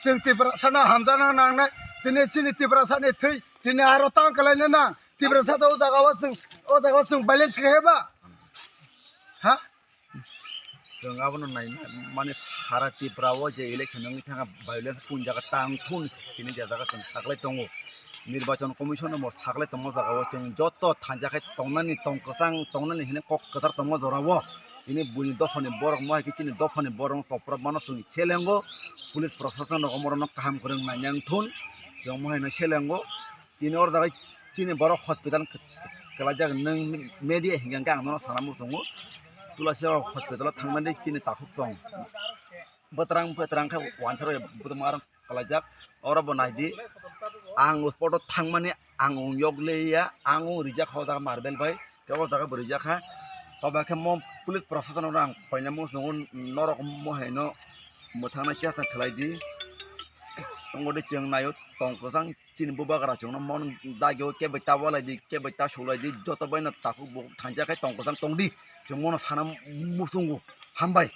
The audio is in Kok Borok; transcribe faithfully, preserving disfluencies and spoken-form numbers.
Chwng Tiprasano hamjakna nangnai, tini chini Tiprasani thwi, tini aro tang kwlaina nang. Tiprasa to o jaga o chwng, o jaga o chwng violence khe ba? Ha? Chwng abono nai mani sara Tripura o je election wngwi thangkha violence kung jaga tang thun, tini je jaga chwng saklai tongo. Nirbachon Commission no bo saklai tongma jaga o chwng joto thanja khai tongnani, tong kwchang tongnani hwnwi kok kwchar tongma jora o. Tini buini dophani borok, mo hai khe chini dophani borok no chopra mano chwng selengo, police proshashan rok omorok no kaham kwrwng nai nang thun, chwng mo hai no selengo. Tini oro jaga chini borok hospital kwlaijak, nwng media hinkha khe ang nono sana muchungo, Tulasi rok hospital o thangmani chini takhuk tong. Bwtrang bwtrang khe wansaro bwtwma rok kwlaijak. Oro bo naidi, ang o spot o thangmani ang wng yok leya, ang wng rijak kha o jaga marbel bai, tei o jaga bo rijak kha. Toba khe mo police proshashan rok ang koinai muchungo, norok mo haino mwthangna chesta khlai di. Tongodi chwng naio tong kwchang chini bubagra chwngno mon dagio kebai ta walai di, kebai ta sulai di, joto baino takhuk bukhuk thansa khe tong kwchang tong di, chwng mono sana muchungo. Hambai.